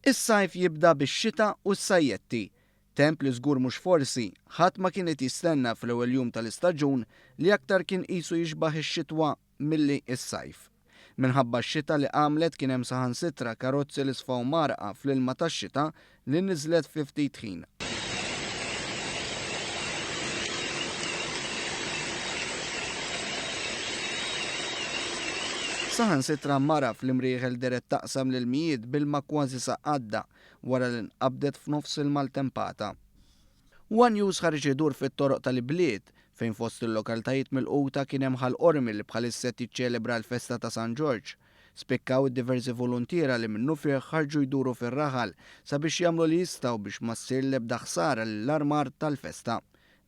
Is-sajf jibda bix-xita u s-sajjetti. Temp li żgur mhux forsi, ħadd ma kien qed jistenna fl-ewwel jum tal-istaġun li aktar kien qisu jixbah ix-xitwa milli s-sajf. Minħabba x-xita li għamlet kien hemm saħansitra karozzi li sfaw mgħarrqa fl-ilma tax-xita li niżlet fi ftit ħin. Saħansitra mara fl-Imrieħel dehret taqsam l-ilmijiet b'ilma kważi sa għadda wara li nqabdet f'nofs il-maltempata. One News ħareġ idur fit-toroq tal-ibliet fejn fost il-lokalitajiet milquta kien hemm Ħal Qormi li bħalissa qed jiċċelebra l-festa ta' San Ġorġ. Spikkaw id-diversi voluntiera li minnufih ħarġu jduru fir-raħal sabiex jagħmlu li jistgħu biex ma ssir l-ebda ħsara lill-armar tal-festa.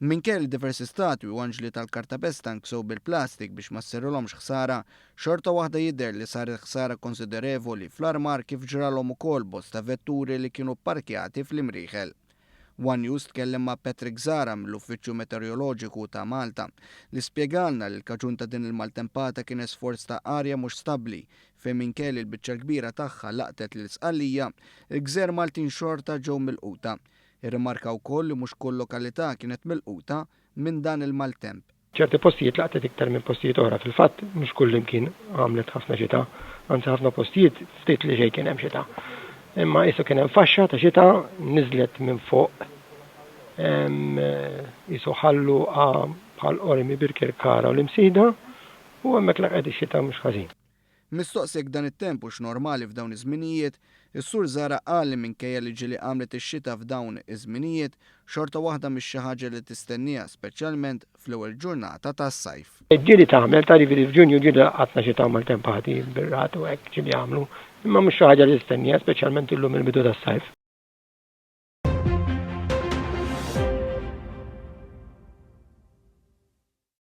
Minkejja li diversi statwi u anġli tal-kartapesta nksew bil-plastik biex ma ssirilhomx ħsara, xorta waħda jidher li saret ħsara konsiderevoli fl-armar kif ġralhom ukoll bosta vetturi li kienu pparkjati fl-Imrieħel. One News tkellem ma' Patrick Zahra mill-Uffiċċju Meteoroloġiku ta' Malta, li spjegalna li l-kaġun ta' din il-maltempata kienet sforz ta' arja mhux stabbli fejn minkejja li l-biċċa l-kbira tagħha laqtet lil Sqallija, il-gżejjer Maltin xorta ġew milquta. Irrimarka wkoll li mhux kull lokalità kienet milquta minn dan il-maltemp. Ċerti postijiet laqtet iktar minn postijiet oħra. Fil-fatt, mhux kullimkien għamlet ħafna xita, anzi ħafna postijiet ftit li xejn kien hemm xita. Imma qisu kien hemm faxxa ta' xita niżlet minn fuq qisu Ħal Luqa, Ħal Qormi, Birkirkara u l-Imsida u hemmhekk laqgħet ix-xita mhux ħażin. Mistoqsi jekk dan it-temp hux normali f'dawn iż-żminijiet, is-Sur Zahra qal li minkejja li ġieli għamlet ix-xita f'dawn iż-żminijiet, xorta waħda mhix xi ħaġa li tistennieha speċjalment fl-ewwel ġurnata tas-sajf. Ġieli tagħmel, ta' jiġifieri f'Ġunju ġieli laqatna xita u maltempati bir-ragħad u hekk ġieli għamlu, imma mhux xi ħaġa li tistennieha speċjalment illum il-bidu tas-sajf.